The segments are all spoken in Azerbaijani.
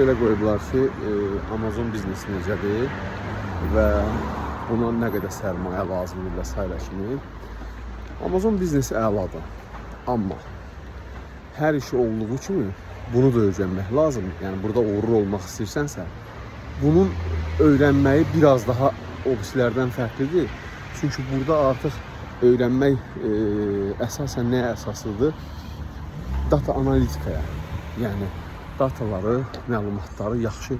Belə qoyublar ki, Amazon biznesi necədir və buna nə qədər sərmayə lazımdır və sairə kimi. Amazon biznesi əladır. Amma hər işi olduğu kimi bunu da öyrənmək lazımdır. Yəni burada uğurlu olmaq istəyirsənsə, bunun öyrənməyi biraz daha o birisilərdən fərqlidir. Çünki burada artıq öyrənmək əsasən nəyə əsaslıdır? Data analitikaya. Yəni dataları, məlumatları yaxşı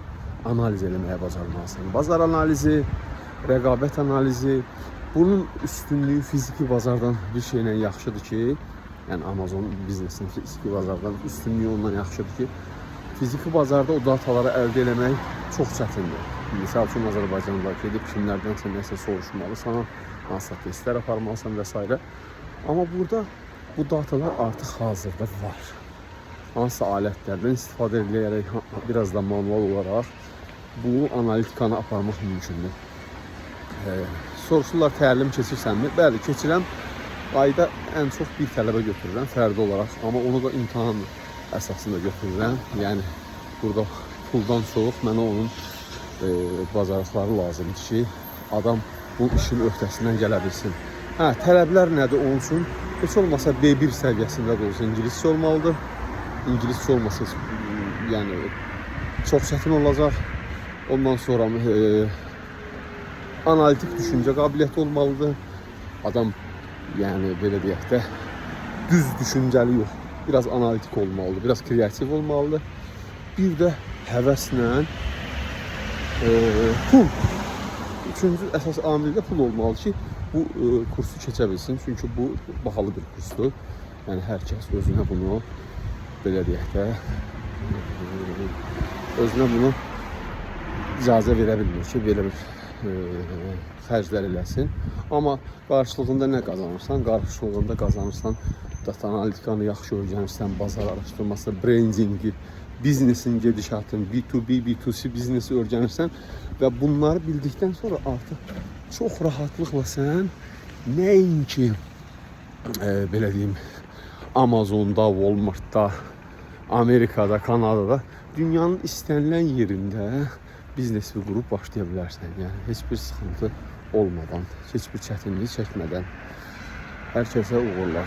analiz eləməyə bacarmalısan. Bazar analizi, rəqabət analizi, bunun üstünlüyü fiziki bazardan bir şeylə yaxşıdır ki, yəni Amazon biznesinin fiziki bazardan üstünlüyü ondan yaxşıdır ki, fiziki bazarda o dataları əldə eləmək çox çətindir. Misal üçün Azərbaycanda gedib kimlərdənsə nəsə soruşmalısan, hansısa testlər aparmalısan və s. Amma burada bu datalar artıq hazırda var. Hansısa alətlərdən istifadə edərək, biraz da manual olaraq bu analitikanı aparmaq mümkündür. Soruşurlar təlim keçirsənmi? Bəli, keçirəm. Ayda ən çox bir tələbə götürürəm fərdi olaraq, amma onu da imtahan əsasında götürürəm. Yəni burada puldan çox mənə onun bacarıqları lazımdır ki, adam bu işin öhdəsindən gələ bilsin. Hə, tələblər nədir onun üçün? Heç olmasa B1 səviyyəsində də olsa ingiliscə olmalıdır. İngiliscə olmasa heç, yəni çox çətin olacaq. Ondan sonra analitik düşüncə qabiliyyəti olmalıdır. Adam yəni belə deyək də düz düşüncəli yox, biraz analitik olmalıdır, biraz kreativ olmalıdır. Bir də həvəslə pul. Üçüncü əsas amil də pul olmalı ki, bu kursu keçə bilsin. Çünki bu bahalı bir kursdur. Yəni hər kəs özünə bunu belə deyək də özünə bunu icazə verə bilmir ki, belə bir xərclər eləsin. Amma qarşılığında nə qazanırsan? Qarşılığında qazanırsan data analitikanı yaxşı öyrənirsən, bazar araşdırması, brendingi, biznesin gedişatını, B2B, B2C biznesi öyrənirsən və bunları bildikdən sonra artıq çox rahatlıqla sən nəinki belə deyim Amazonda, Walmartda, Amerikada, Kanadada, dünyanın istənilən yerində biznes bir qurub başlaya bilərsən. Yəni heç bir sıxıntı olmadan, heç bir çətinlik çəkmədən. Hər kəsə uğurlar.